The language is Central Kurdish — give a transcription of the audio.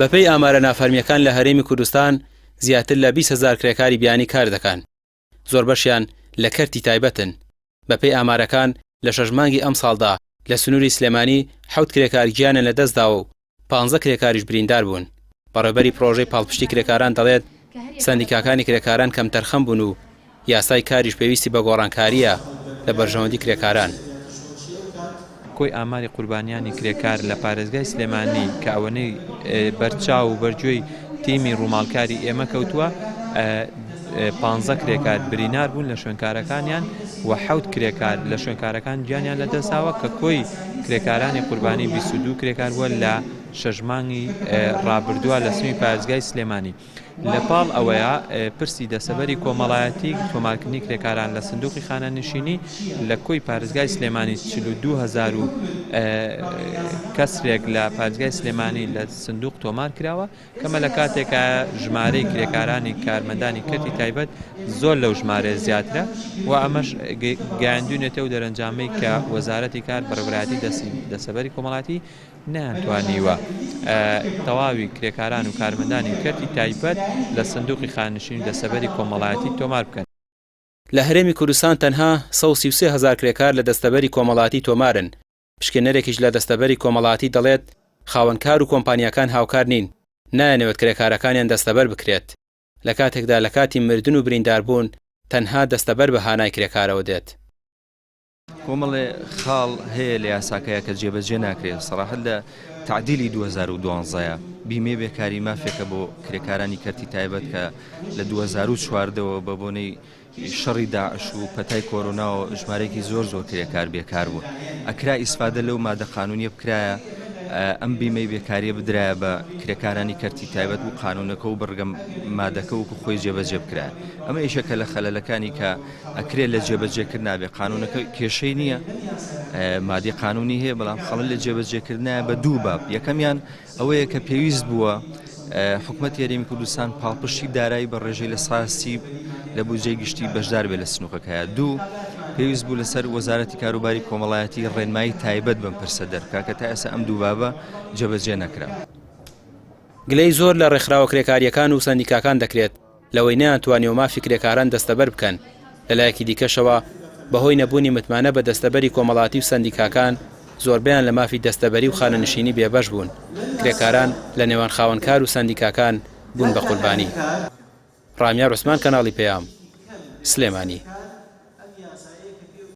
بەپێی ئامارە نافەرمییەکان لە هەرێمی کوردستان زیاتر لە 20 هەزار کرێکاری بیانی کار دەکەن، زۆربەشیان لە کەرتی تایبەتن. بەپێی ئامارەکان لە شەش مانگی ئەمساڵدا لە سنووری سلێمانی حەوت کرێکار گیانیان لەدەستداوە و پانزە کرێکاریش بریندار بوون. بەڕێوبەری پڕۆژەی پاڵپشتی کرێکاران دەڵێت، سەندیکاکانی کرێکاران کەمتەرخەم بوون و یاسای کاریش پێویستی بە گۆڕانکارییە لە بەرژەوەندی کرێکاران. کۆی ئاماری قوربانیانی کرێکار لە پارێزگای سلێمانی کە ئەوەنەی بەرچاو و بەرگوێی تیمی ڕووماڵکاری ئێمە کەوتووە، پانزە کرێکار برینار بوون لە شوێنکارەکانیان و حەوت کرێکار لە شوێنکارەکان گیانیان لەدەستداوە کە کۆی کرێکارانی قوربانی 22 کرێکار بووە لە شەش مانگی ڕابردووە لە سنووری پارێزگای سلێمانی. لە پاڵ ئەوەیا پرسی دەسەبەری کۆمەڵایەتی تۆمارکردنی کرێکاران لە سندوقی خانەنشینی لە کۆی پارێزگای سلێمانی 42 هەزار و کەسرێک لە پارێزگای سلێمانی لە سندوق تۆمار کراوە کەمە لە کاتێکا ژمارەی کرێکارانی کارمەندانی کەرتی تایبەت زۆر لەو ژمارەیە زیاترە و ئەمەش گەیاندوینێتە و دەرەنجامەی کە وەزارەتی کار بەڕێوەبەرایەتی دەستەبەری کۆمەڵایەتی نەیانتوانیوە تەواوی کرێکاران و کارمەندانی کەرتی تایبەت لە سندوقی خانەنشینی و دەستەبەری کۆمەڵایەتی تۆمار بکەن. لە هەرێمی کوردستان تەنها 133 هەزار کرێکار لە دەستەبەری کۆمەڵاتی تۆمارن، پشکنەرێکیش لە دەستەبەری کۆمەڵاتی دەڵێت، خاوەنکار و کۆمپانیاکان هاوکار نین، نایانەوێت کرێکارەکانیان دەستەبەر بکرێت، لە کاتێکدا لە کاتی مردن و برینداربوون تەنها دەستەبەر بە هانای کرێکارەوە دێت. کۆمەڵێ خاڵ هەیە لە یاساکەیا کە جێبەجێ ناکرێت سەراحەت لە تەعدیلی 2012 بیمەی بێکاری مافێکە بۆ کرێکارانی کەرتی تایبەت کە لە 2014 ەوە بە بۆنەی شەڕی داعش و پەتای کۆرۆناوە ژمارەیەکی زۆر زۆر کرێکار بێکار بوون ئەکرا ئیسفادە لەو مادە قانونیە بکرایە ئەم بیمەی بێکاریە بدرایە بە کرێکارانی کەرتی تایبەت و قانونەکە و بڕگە مادەکە وەکو خۆی جێبەجێ بکرایە ئەمە یەکێکە لە خەلەلەکانی کە ئەکرێت لە جێبەجێکردنا بێ قانونەکە کێشەی نییە مادی قانونی هەیە بەڵام خەڵک لە جێبەجێکردنایە بە دوو باب یەکەمیان ئەوەیە کە پێویست بووە حکومەتی هەرێمی کوردستان پاڵپشتی دارایی بە ڕێژەی لە ساسی لە بودجەی گشتی بەشدار بێت لە سنووقەکەیە دوو پێویست بوو لەسەر وەزارەتی کاروباری کۆمەڵایەتی ڕێنمایی تایبەت بەم پرسە دەربکا کە تا ئێستا ئەم دوو بابە جێبەجێ نەکرا. گلەی زۆر لە ڕێکخراوە کرێکارییەکان و سەندیکاکان دەکرێت لەوەی نەیانتوانیوە مافی کرێکاران دەستەبەر بکەن، لەلایەکی دیکەشەوە بەهۆی نەبوونی متمانە بە دەستەبەری کۆمەڵاتی و سەندیکاکان زۆربەیان لە مافی دەستەبەری و خانەنشینی بێبەش بوون، کرێکاران لە نێوان خاوەنکار و سەندیکاکان بوون بە قوربانی. ڕامیار عوسمان کەناڵی پەیام، سلێمانی.